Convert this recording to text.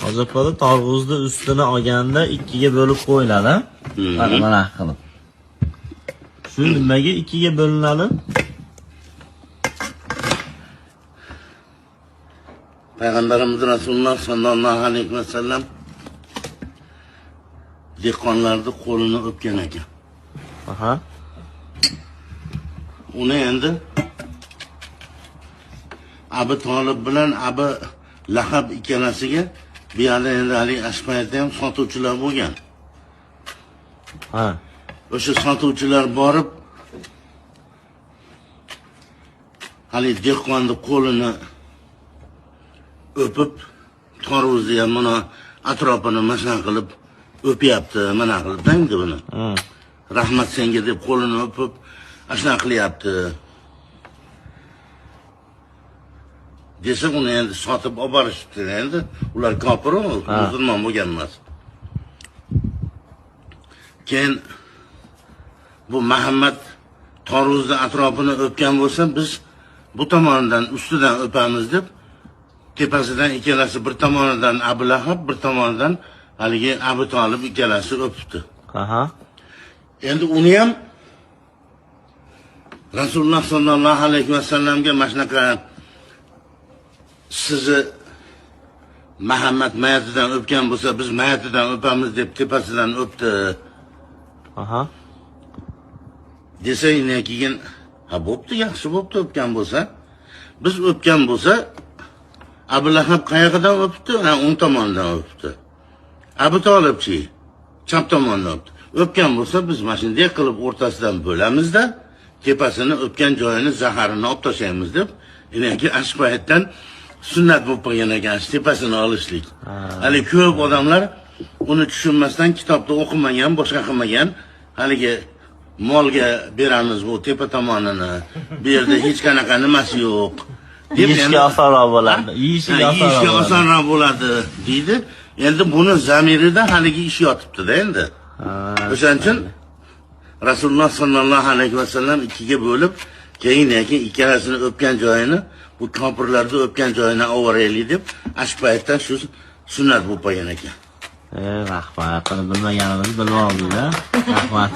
Hozir tarvuzni ustini olganda ikkiga bo'lib qo'yiladi. Mana mana qilib. Shu nimaga ikkiga bo'linadi? Payg'ambarimiz Rasululloh sallallohu alayhi vasallam dehqonlarni qo'lini o'pgan ekan. Aha. Uni endi Abi Tolib bilan Abi Lahab ikkalasiga bu yerda endi haligi shu paytda ham sotuvchilar bo'lgan. Ha. O'sha sotuvchilar borib haligi dehqonni qo'lini o'pib, tarvuzni ham mana atrofini masala qilib o'pyapti, mana qilib endi buni. Rahmat senga deb qo'lini o'pib, shunaqa qilyapti. Desa uni endi sotib olib borishibdi endi. Ular kofir, musulmon bo'lgan emas. Keyin bu Muhammad tarvuzni atrofini o'pgan bo'lsa, biz bu tomonidan ustidan o'pamiz deb tepasidan ikkalasi bir tomonidan Abu Lahab, bir tomonidan haligi Abu Tolib ikkalasi o'pibdi. Aha. Endi uni ham Rasululloh sallallohu alayhi vasallamga mana shunaqa sizni Muhammad mayatidan o'pgan bo'lsa, biz mayatidan o'pamiz deb tepasidan o'pdi. Aha. Desa, keyin ha bo'pti, yaxshi bo'pti o'pgan bo'lsa. Biz o'pgan bo'lsa, Abu Lahab qayerdan o'pdi? Ha, o'ng tomonidan o'pdi. Abu Tolibchi chap tomonidan o'pdi. O'pgan bo'lsa, biz mana shunday qilib o'rtasidan bo'lamizda, tepasini o'pgan joyini zaharini olib tashlaymiz deb, keyin shu paytdan sunnat bo'lib qolgan ekan, shu tepasini olishlik. Hali ko'p odamlar uni tushunmasdan kitobda o'qimagan, boshqa qilmagan, haligi molga beramiz bu tepa tomonini. Bu yerda hech qanaqa nimasi yo'q. Deb Yeyishga osonroq bo'ladi. Yeyishga yeyishga osonroq bo'ladi deydi. Endi buni zamirida haligi ish yotibdi-da endi. O'shaning uchun Rasululloh sallallohu alayhi vasallam ikkiga bo'lib, keyin ikkalasini o'pgan joyini bu kofirlarni o'pgan joyini olib deb, shu paytdan shu sunnat bo'lib qolgan ekan. Rahmat. Bilmaganimizni bilib oldik-da. Rahmat.